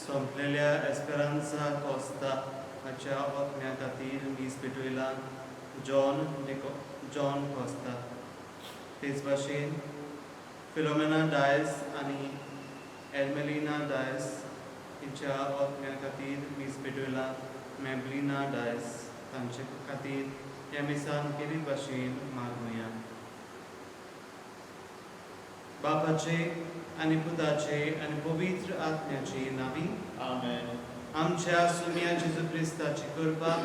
सोंपलेल्या एस्पेरांसा कोस्ता हाच्या आत्म्या खातीर मीस पेटयला जॉन निको जॉन कोस्ता. तेच भाशेन फिलोमेना डायस आनी एर्मेलिना डायस हिच्या आत्म्या खातीर मीस पेटयला मेबलिना डायस. तांचे खातीर ह्या मिसान केली भाशेन मागुया. बापाचे आनी पुताचे आनी पवित्र आत्म्याचे नावी. आमेन. आमच्या सुम्या जेजू क्रिस्ताची कृपा,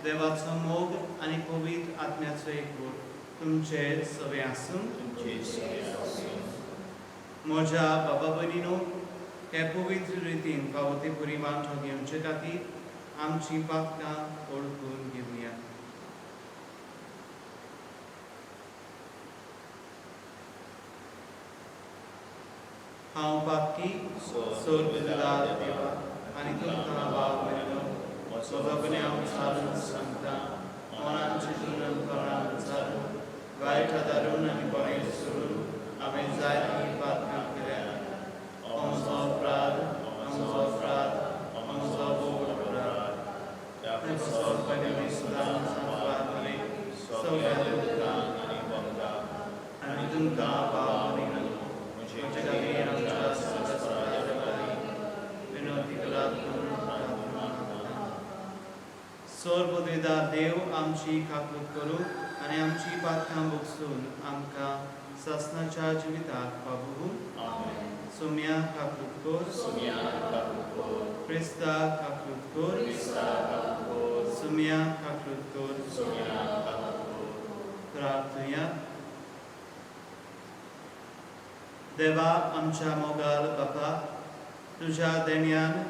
देवाचो मोग आनी पवित्र आत्म्याचो एकवट तुमचे सवे आसूं. तुमचे सगळे आसूं. म्हज्या बाबा भयणीनो, हे पवित्र रितीन फावो ते पुरी वांटो घेवचे खातीर आमची पातकां ओळखून घेवया. हांव पातकी सोर्गदार देवा आनी तुमकां भाव भयणीनो म्हजो गुन्यांव विचारून सांगता. मनान चिंतून आनी कोणाक विचारून, वायट आदारून आनी बरें सोडून हांवें जायतीं पातकां केल्या. म्हजो अपराध, म्हजो अपराध, म्हजो भोव अपराध. त्या तें पयलीं सुदां सांगपाक सगळ्या दुःखांक आनी भंगाक आनी तुमकां भाव भयणीनो म्हजे म्हजे खातीर आमच्या सर्वेस्परा देवा खातीर विनवती करात म्हूण प्रार्थना करता. सर्वदेदा देव आमची काकूत करूं आनी आमची पातकां भोगसून आमकां सासणाच्या जिविताक पावूं. आमेन. सोम्या काकूत कर. सुम्या काकूत कर. क्रिस्ता काकूत कर. क्रिस्ता काकूत कर. सुम्या काकूत कर. सुम्या काकूत कर. प्रार्थुया. देवा आमच्या मोगाल बापा, तुज्या देण्यान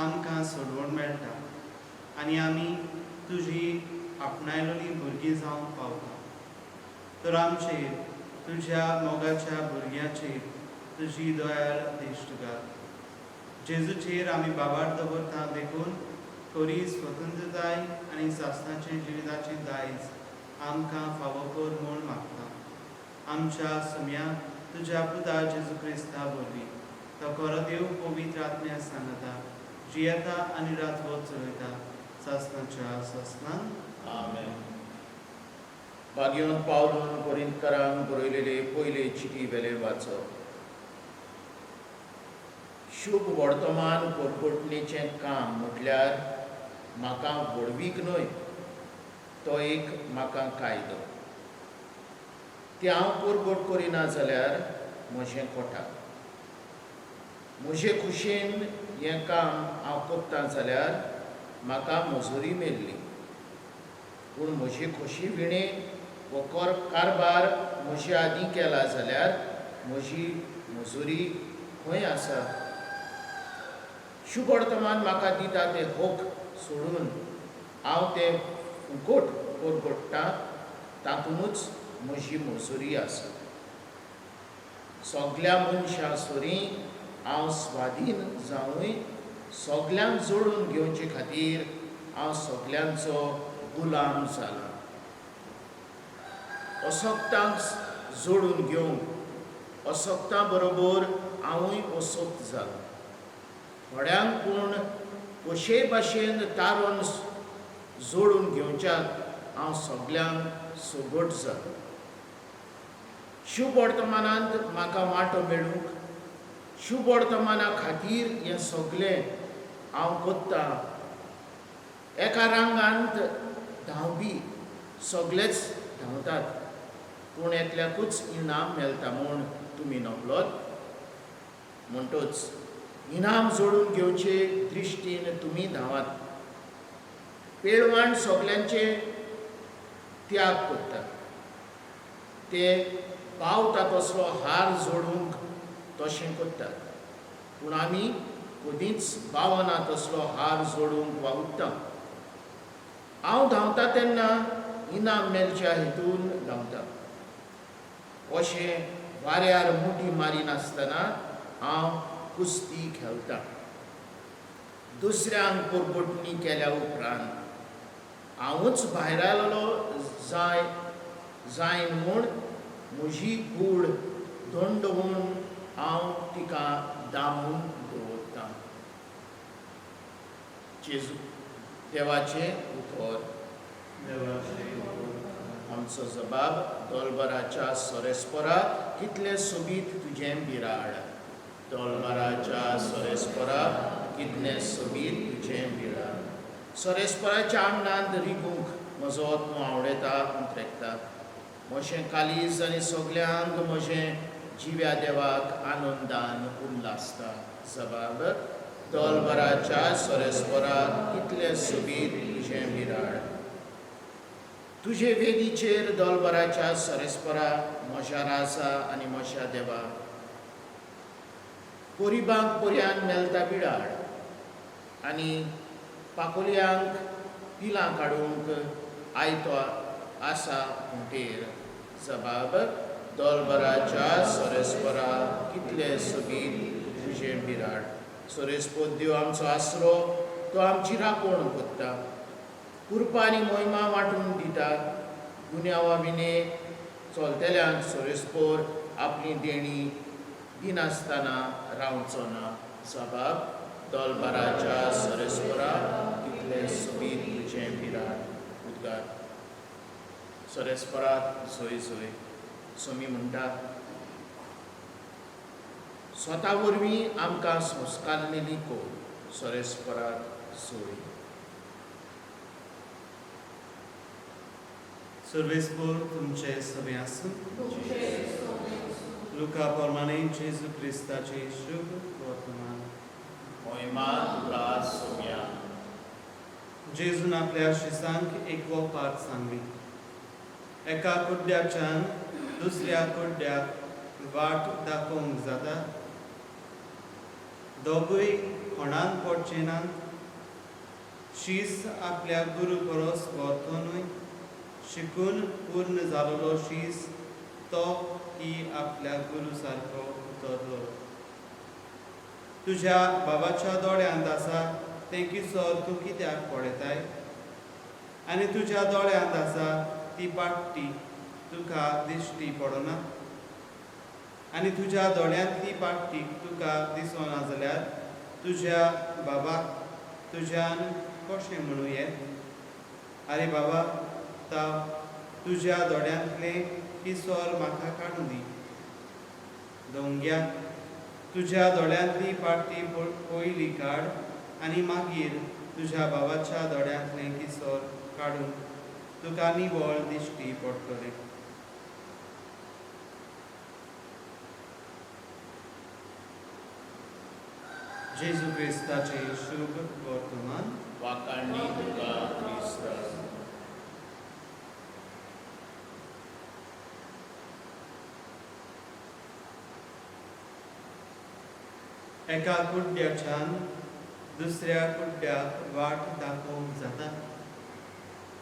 आमकां सोडवण मेळटा आनी आमी तुजी आपणायलोली भुरगीं जावंक पावता. तर आमचेर, तुज्या मोगाच्या भुरग्यांचेर तुजी दयाळ दिश्ट घाल. जेजूचेर आमी बाबार दवरता देखून खरी स्वतंत्रताय आनी सासणाचें जिविताचें दायज आमकां फावो कर म्हूण मागता. आमच्या सम्या तुज्या पुता जेजू क्रिस्ता वरवीं. तो खरो देव पवित्र आत्म्या सांगता जियेता आनी रातवत चलयता सासणाच्या सासणान. आमेन. भाग्यवंत पावलून कोरिंतकारांक बरयलेले पयले चिटी वेलें वाचप. शुभ वर्तमान परपटणेचें काम म्हटल्यार म्हाका व्हडवीक न्हय, तो एक म्हाका कायदो. ती हांव परगट करिना जाल्यार म्हजें कोटा. म्हजे खुशयेन हें काम हांव करता जाल्यार म्हाका मजुरी मेळ्ळी, पूण म्हजी खोशी विणें हो कारबार म्हजे आदीं केला जाल्यार म्हजी मजुरी खंय आसा? शुभ वर्तमान म्हाका दिता ते हक सोडून हांव तें फुकट परगट्टां, तातूंतच म्हजी मजुरी आसा. सगल्या मनशां सरीं हांव स्वाधीन जावूय सगल्यांक जोडून घेवचे खातीर हांव सगल्यांचो गुलाम जाला. असक्तांक जोडून घेवंक असक्तां बरोबर हांवूय असक्त जालां. थोड्यांक पूण कशेय भाशेन तारोन जोडून घेवच्याक हांव सगल्यांक सगट जालां. शुभ वर्तमानांत म्हाका वांटो मेळूंक शुभ वर्तमाना खातीर हें सगलें हांव करतां. एका रांगांत धांवपी सगलेच धांवतात, पूण एकल्याकूच इनाम मेळटा म्हूण तुमी नकळत. म्हणटच इनाम जोडून घेवचे दृश्टीन तुमी धांवात. पेळवाण सगल्यांचे त्याग करतात, ते पावता तसलो हार जोडूंक तशें करतात, पूण आमी कदींच पावना तसलो हार जोडूंक वावुरता. हांव धांवता तेन्ना इनाम मेळच्या हेतून धांवता. अशें वाऱ्यार मुठी मारिनासतना हांव कुस्ती खेळटा. दुसऱ्यांक परपटणी केल्या उपरांत हांवूच भायर आयलो जाय जायन म्हूण म्हजी कूड दंडवून हांव तिका दामून दवरतां. जेजू देवाचें उतर. आमचो जबाब दोलबराच्या सोरेस्परा कितलें सोबीत तुजें बिराड. दोलबराच्या सोरेस्परा कितलें सोबीत तुजें बिराड. सोरेस्पराच्या आंगणांत रिगूंक म्हजो आत्मो आवडेता उतरेकता. म्हजें कालीज आनी सगळें आंग म्हजें जिव्या देवाक आनंदान उल्लासता. जबाब दोलबराच्या सोरेस्परा कितलें सोबीत तुजें बिराड. तुजे वेदीचेर दोलबराच्या सोरेस्परा म्हज्या राजा आनी म्हज्या देवा गरिबांक पर्यान मेळटा बिराड आनी पाकोलयांक पिलां काडूंक आयतो आसा हुंटेर. जबाब दोलबराच्या सोरेस्परा कितलें सोबीत तुजें बिराड. सोरेस्पोद देव आमचो आसरो, तो आमची राखण करता, कुरपा आनी मोहिमा वांटून दिता. गुन्यांवा विणे चलतल्यांक सोरेस्पोर आपली देणी दिनासतना रावचो ना. जबाब दोलबराच्या सोरेस्परा कितलें सोबीत तुजें बिराड. उद्गार सोरेस्पराक जोय जोय. सोमी म्हणटा स्वता वरवीं आमकां संस्कारलेली को सोरेस्पराक जोय. सर्वेस्पोर तुमचे सगळे आसूं. लुका प्रमाणे जेजू क्रिस्ताचे शुभ वर्तमान. मोहिमा तुका सोम्या. जेजून आपल्या शिसांक एक वपार सांगली. एका कुड्ड्याच्यान दुसऱ्या कुड्ड्याक वाट दाखोवंक जाता? दोगूय कोणाक पडचे नात? शीस आपल्या गुरू परस व्हरतो न्हय? शिकून पूर्ण जालोलो शीस तो की आपल्या गुरू सारको उतरलो. तुज्या बाबाच्या दोळ्यांत आसा तें किसोर तूं कित्याक पळयताय? आनी तुज्या दोळ्यांत आसा ती पाट्टी तुका दिश्टी पडना? आनी तुज्या दोळ्यांतली पाट्टी तुका दिसना जाल्यार तुज्या बाबाक तुज्यान कशें म्हणूं येत, आरे बाबा ता तुज्या दोळ्यांतलें किसोर म्हाका काडून दी. दोंग्या तुज्या दोळ्यांतली पाटी पयली काड आनी मागीर तुज्या बाबाच्या दोळ्यांतलें किसोर काडून तुका निवळ दिश्टी पडटलें. जेजू क्रिस्ताचें शुभ वर्तमान. वाकांडी तुका क्रिस्ता. एका कुड्ड्याच्यान दुसऱ्या कुड्ड्याक वाट दाखोवंक जाता?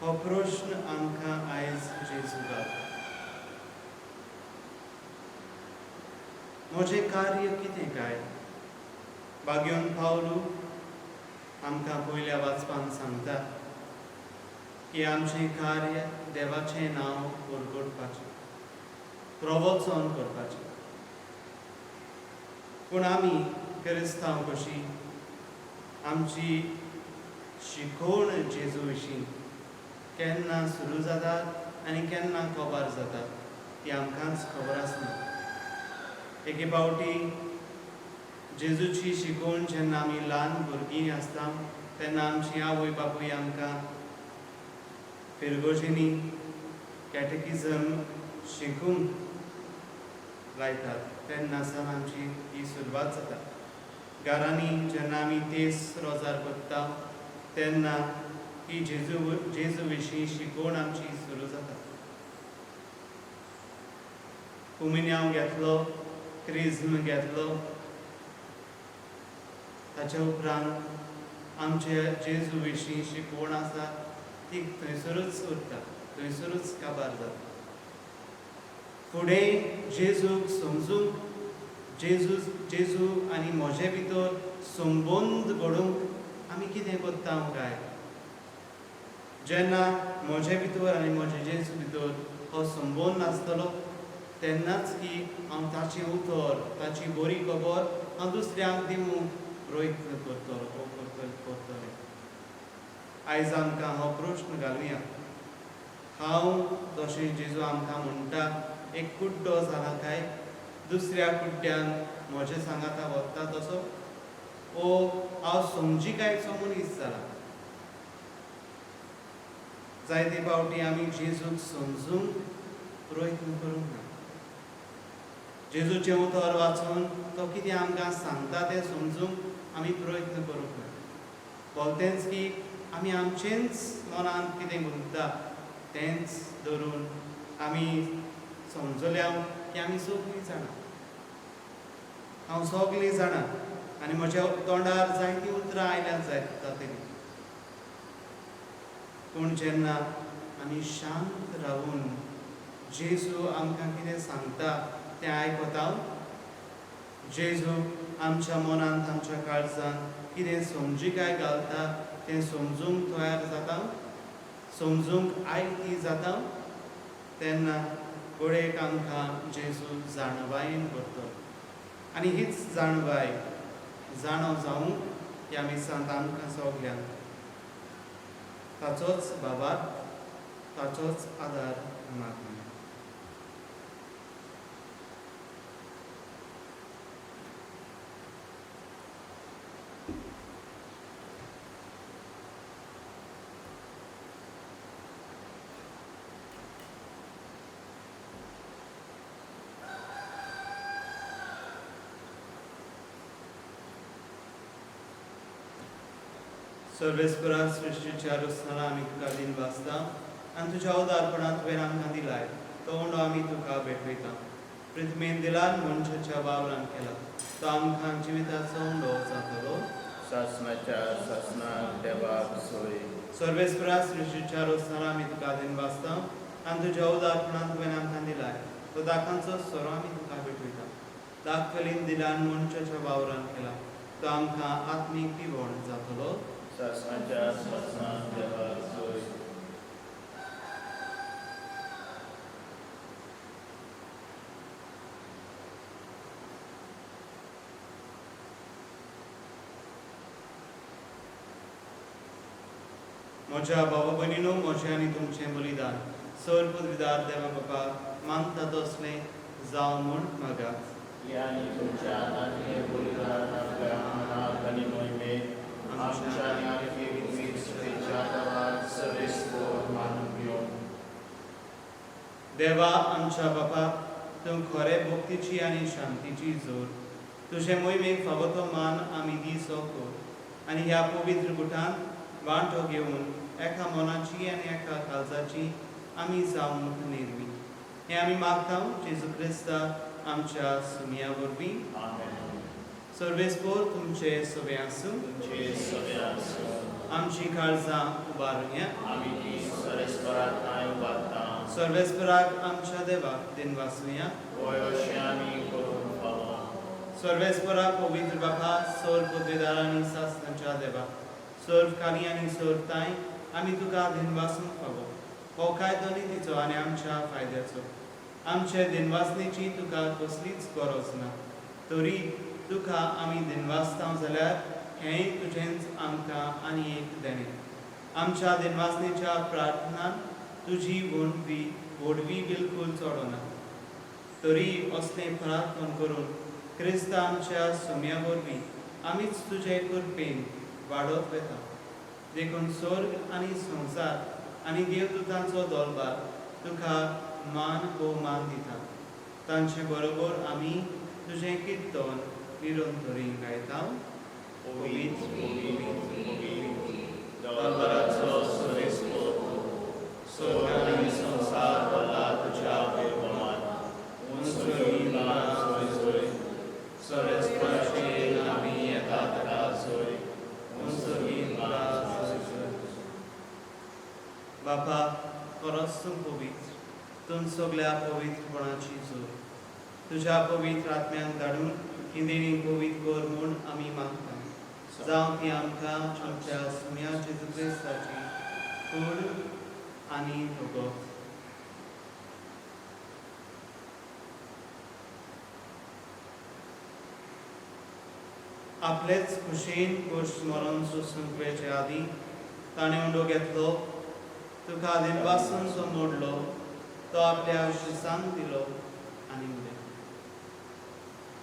हो प्रश्न आमकां आयज जेजू घालता. म्हजें कार्य कितें काय? बागेवन पावलू आमकां पयल्या वाचपान सांगता की आमचें कार्य देवाचें नांव परगटपाचें, प्रवचन करपाचें. पूण आमी क्रिस्तांव कशी आमची शिकोवण जेजू विशीं केन्ना सुरू जाता आनी केन्ना कबार जाता ती आमकांच खबर आसना. एके फावटी जेजूची शिकोवण जेन्ना आमी ल्हान भुरगीं आसता तेन्ना आमची आवय बापूय आमकां फिरगोजींनी कॅटेकिजम शिकूंक लायतात तेन्ना सावन आमची ही सुरवात जाता. घरांनी जेन्ना आमी तेस रोजार करता तेन्ना ही जेजू विशीं शिकोवण आमची सुरू जाता. कुमिन्यांव घेतलो, क्रिज्म घेतलो, ताच्या उपरांत आमचे जेजू विशीं शिकवण आसा ती थंयसरूच उरता, थंयसरूच काबार जाता. फुडें जेजूक समजूंक, जेजू आनी म्हजे भितर संबंद घडोवंक आमी कितें करता काय? जेन्ना म्हजे भितर आनी म्हजे जेजू भितर हो संबंद आसतलो तेन्नाच की हांव ताचें उतर, ताची बरी खबर हांव दुसऱ्यांक दिवंक प्रयत्न करतलो करतलें. आयज आमकां हो प्रश्न घालुया. हांव जशें जेजू आमकां म्हणटा एक कुड्डो जाला काय दुसऱ्या कुड्ड्यान म्हजे सांगाता वता तसो, ओ हांव समजिकायचो मनीस जाला. जायते फावटी आमी जेजूक समजूंक प्रयत्न करूंक ना. जेजूचें उतर वाचून तो कितें आमकां सांगता तें समजूंक आमी प्रयत्न करूंक ना. बोलतेंच की आमी आमचेंच मनांत कितें गुंतता तेंच धरून आमी समजल्या की आमी सगळीं जाणां, हांव सगळीं जाणां आनी म्हज्या तोंडार जायतीं उतरां आयल्यात जायत जातलीं. पूण जेन्ना आमी शांत रावून जेजू आमकां कितें सांगता तें आयकता, जेजू आमच्या मनांत आमच्या काळजांत कितें समजिकाय घालता तें समजूंक तयार जाता, समजूंक आयती जाता, तेन्ना घडयेक आमकां जेजू जाणवायेन करतलो. आनी हीच जाणवाय जाणव जावंक ह्या मिसांत आमकां सगल्यांक ताचोच बाबार ताचोच आदार मागुया. सर्वेस्परा सृश्टीच्या रचना आमी तुका दिन वाचता आनी तुज्या उदारपणांत तुवें आमकां दिलाय तो उंडो आमी तुका भेटयता. पृथ्वीन दिलान मनशाच्या वावरान केला तो आमकां जिविताचो उंडो जातलो. सासणाच्या सासणाक देवाक सोय. सर्वेस्परा सृश्टीच्या रचना आमी तुका दिन वाचता आनी तुज्या उदारपणांत तुवें आमकां दिलाय तो दाखांचो सोरो आमी तुका भेटयता. दाखलीन दिलान मनशाच्या वावरान केला तो आमकां आत्मीक पिवण जातलो. सासणाच्या सासणाक देवाक सोय. म्हज्या भावा भयणीनो, म्हजें आनी तुमचें बलिदान सर पदवीदार देवा बापा मानता तसलें जावं म्हूण मागात. आनी तुमच्या हातान हें बलिदान आपल्या मनाक आनी मोहिमेक आमच्या आनी पवित्र देवाक सर्वेस्पर मानून घेवं. देवा आमच्या बापा, तूं खरे भक्तीची आनी शांतीची जोर, तुजे मोहिमेक फावो तो मान आमी दी सको आनी ह्या पवित्र गुटांत वांटो घेवन एका मनाची आनी एका काळजाची आमी जावंक निर्मी. हें आमी मागता जेजू क्रिस्ता आमच्या सुमया वरवीं. आमेन. सर्वेस्पर तुमचे सगळे आसूं. तुमचे सगळे आसूं. आमची काळजां उबारुया. आमी ती सर्वेस्पराक ठांय उबारता. सर्वेस्पराक आमच्या देवाक दिनवासुया. होय अशें आमी करूंक फावो. सर्वेस्परा पवित्र बापा, सर्व पदवेदार आनी सासणाच्या देवा, सर्व काली आनी सर्व ताय आमी तुका दिनवासूंक फावो. हो कायदो नितीचो आनी आमच्या फायद्याचो. आमचे दिनवासनेची तुका कसलीच गरज ना, तरी तुका आमी दिनवासता जाल्यार हेंय तुजेंच आमकां आनी एक देणें. आमच्या दिनवासनेच्या प्रार्थनान तुजी व्हडवी व्हडवी बिलकूल चडना, तरी असलें प्रार्थन करून क्रिस्त आमच्या सुम्या वरवीं आमीच तुजे कृपेन वाडत वता. देखून स्वर्ग आनी संवसार आनी देवदूतांचो दलबार तुका मान भोवमान दिता. तांचे बरोबर आमी तुजें किर्तन निरंतरी गायता. पवित्र पवित्र पवित्र दलबाराचो सर्वेस्पर, स्वर्ग आनी संवसार भरला तुज्या वैभवान. उंच सोय सोय, सर्वेस्पराचे नांवी येता ताका सोय. उंच सोय सोय. बापा, खरोच तूं पवित्र, तूं सगल्या पवित्रपणाची जोर. तुज्या पवित्र आत्म्यांक धाडून ही देणी पवित्र कर म्हूण आमी मागता. जावं ती आमकां आमच्या सुम्या जेजू क्रिस्ताची कूड आनी रगत. आपलेच खुशेन कश्ट मरण सोंसूंक वेचे आदीं ताणें उंडो घेतलो, तुका दिनवासून तो मोडलो, तो आपल्या शिसांक दिलो आनी म्हणलें,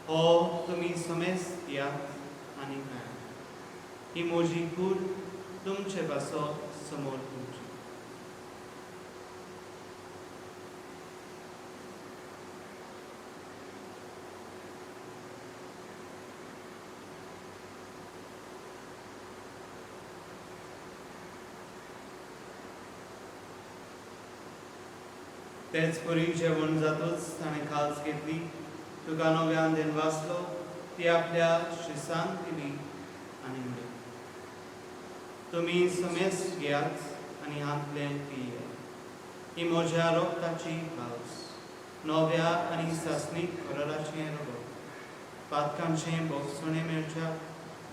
हो तुमी समेस्त दियात आनी खायात, ही म्हजी कूड तुमचे पासत समोर तुमची। तेच परी जेवण जातूच ताणें खाल्स घेतली, तुका नव्यान दिनवासलो, ती आपल्या शिसांक दिली आनी म्हणलें, तुमी समेस्त घेयात आनी हांतलें पियात, ही म्हज्या रोगताची खाल्स, नव्या आनी सासणीक कराराचें रगत, पातकांचें भोगसणें मेळच्या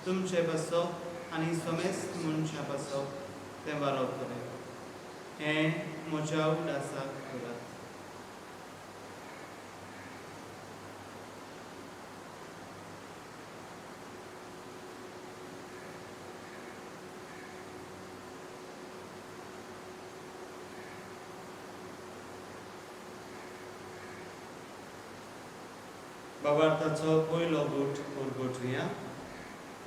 तुमचे पासत आनी समेस्त मनशां पासत तें वालोवतलें। हें म्हज्या उडासाक करात। बाबार्थाचो पयलो गूट उरगोटया।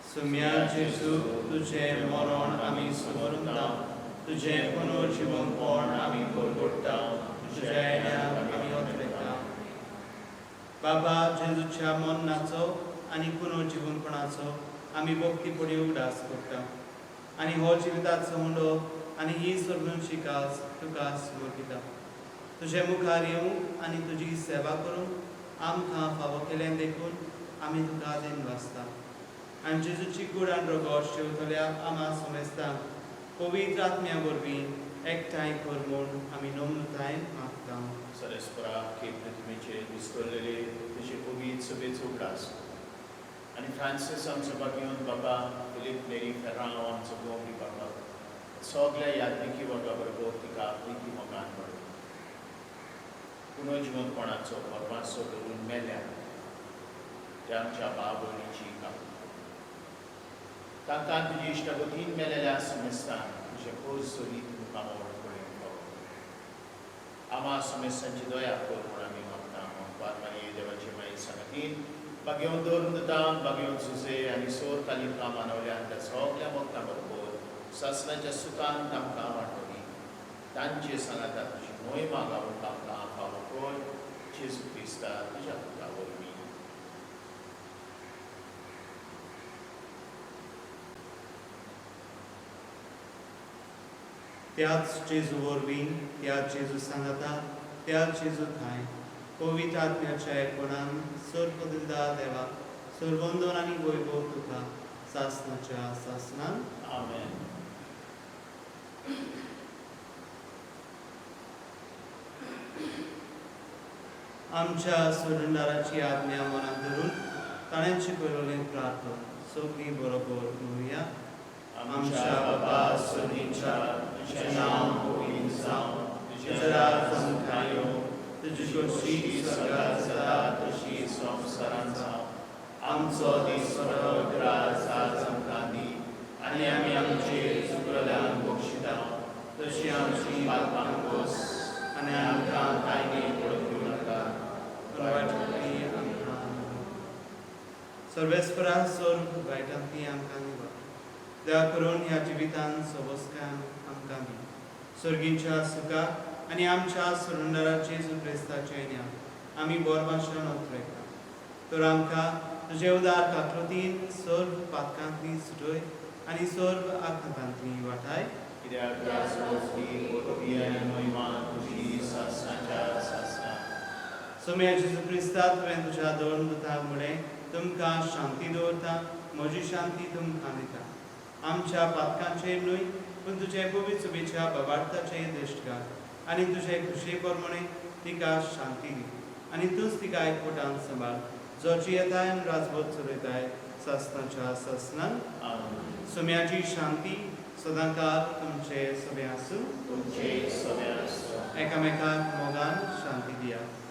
सुम्या जेजू, तुजें मरण आमी समोरुंता, तुजें पुनर्जिवनपण आमी परगोडटा, तुज्या येण्याक आमी ओतरेता। बाबा जेजूच्या मरणाचो आनी पुनर्जिवनपणाचो आमी भक्तीपणी उगडास करता आनी हो जिविताचो उंडो आनी ही सोडून कास तुका समर्पिता। तुजे मुखार येवंक आनी तुजी सेवा करूंक आमकां फावो केलें देखून आमी तुका दिनवासता आनी जेजूची कूड आनी रगत शेवतल्या आमा समेस्तांक पवित्र आत्म्या वरवीं एकठांय कर म्हूण आमी नम्रतायेन मागता। सरेस्परा की पृथ्वीचेर विस्कळलेले तुजे पवित्र सभेचो उगडास आनी फ्रांसीस आमचो बागेवन बाबा, फिलीप नेरी फेर्रांव आमचो गोमरी बाबा, सगल्या यादविकी वर्गा बरोबर तिका प्रिती मोगान वाडोवं। पुनर्जिवनपणाचो परवासो धरून मेल्या त्या आमच्या भाव भयणीची काकूट, तांकां तुजी इश्टागतीन मेलेल्या समेस्तान तुजें खोस सोदीत मुखामळ पळोवंक फावो। आमा समेस्तांची दया कर म्हूण आमी मागता। पारमारी देवाची माई सांगातीन बागेवन दवरून दिता, बागेवन सुजे आनी सोर कालिका मानवल्यान त्या सगल्या मोगतां बरोबर सासणाच्या सुखान तांकां वांटोली, तांचे सांगाता तुजी मोहिमा गावूंक आमकां फावो कर, जेजू क्रिस्ता तुज्या पुता वरवीं। त्याच जेजू वरवीं, त्याच जेजू सांगाता, त्याच जेजू ठांय पवित्र आत्म्याच्या एकपणान सर्व दिलदार देवा, सर्वंदन आनी वैभव तुका सासणाच्या सासणान। आमेन। आमच्या सोडणदाराची आज्ञा मनात धरून ताणें शिकयलें प्रार्थना सगळीं बरोबर म्हणुया। आमच्या बाबा स्वर्गीच्या, तुजें नांव पवित्र जावं, तुजें राज आमकां येवं, तुजी खोशी स्वर्गात जाता तशी संवसारांत जावं। आमचो दीस ग्रास आज आमकां दी आनी आमी आमचे चुकलेल्यांक बक्षिता तशी आमची पापां खोस आनी आमकां कांय पडूंक दिवं नाका, वायटांतली आमकां सर्वेस्परा सर्व वायटांतली आमकां निवार, दया करून ह्या जिवितान सोबसकाय आमकां दी, सर्गींच्या सुखाक आनी आमच्या सुरंदरा जेजू क्रिस्ताच्या येण्याक आमी बोरभाशण ओतरेता। तर आमकां तुजे उदार काकृतीन सर्व पातकांतली सुटय आनी सर्व आघातांतली वाटाय। कित्याक राजवटी आनी महिमा तुजी सासणाच्या सासणाक। सोम्या जेजू क्रिस्ता, तुवें तुज्या दोन दुतांक म्हणलें, तुमकां शांती दवरता, म्हजी शांती तुमकां दिता। आमच्या पातकांचेर न्हय पूण तुजे पवित्र सुबेच्या बाबार्थाचेर दृश्ट घाल आनी तुजे खुशये प्रमाणे तिका शांती दी आनी तूंच तिका एकवटान सांबाळ, जो जियेताय आनी राजवट चलयताय सासणाच्या सासणान। आमेन। सोम्याची शांती सदांकाळ तुमचे सगळे आसूं, तुमचे सगळे आसूं। एकामेकाक मोगान शांती दियात।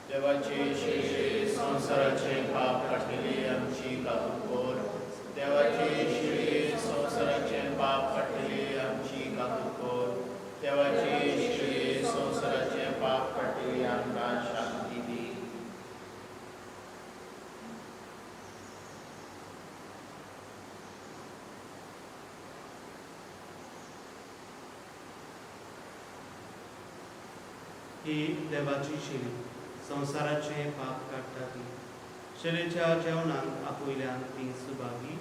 देवाचे संवसाराचे पाप काडटली आमची काकूट कर. देवाची शिळी संवसाराचे पाप काडटली आमची काकूट कर. देवाची शिळी संवसाराचे पाप काडटली आमकां शांती दी. ही देवाची शिली संवसाराचें पाप काडटा ती शिलेच्या जेवणाक आपयल्यान ती सुभागी.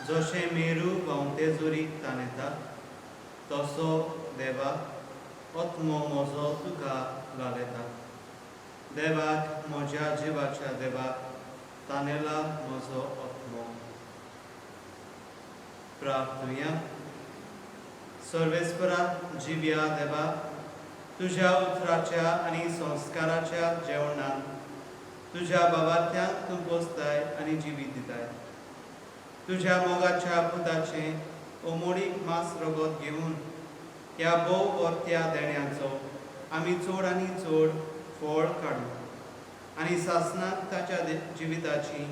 जशें मेरू व्हांवते जोरीक ताणेता तसो देवा आत्मो म्हजो तुका घालयता. देवाक म्हज्या जिवाच्या देवाक तानेला म्हजो आत्मो. प्रार्थुया. सर्वेस्परा जिव्या देवा, तुज्या उतराच्या आनी संस्काराच्या जेवणान तुज्या बाबार्थ्यांक तूं पोसताय आनी जिवीत दिताय. तुज्या मोगाच्या पुताचें ओमोडीक मांस रगत घेवन ह्या भोव वर्त्या देण्याचो आमी चड आनी चड फळ काडू आनी सासणाक ताच्या जिविताची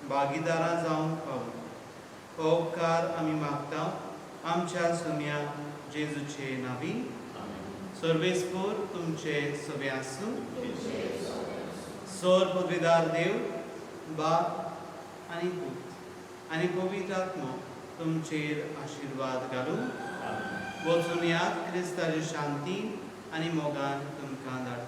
भागीदारां जावंक पावूं. हो उपकार आमी मागता आमच्या सुम्या जेजूचे नांवी. सर्वेस्पोर तुमचे सगळे आसूं. सोर पदवीदार देव बाप आनी पूत आनी पवित्र आत्मो तुमचेर आशिर्वाद घालूं. वचून यात क्रिस्ताची शांती आनी मोगान तुमकां धाडटा.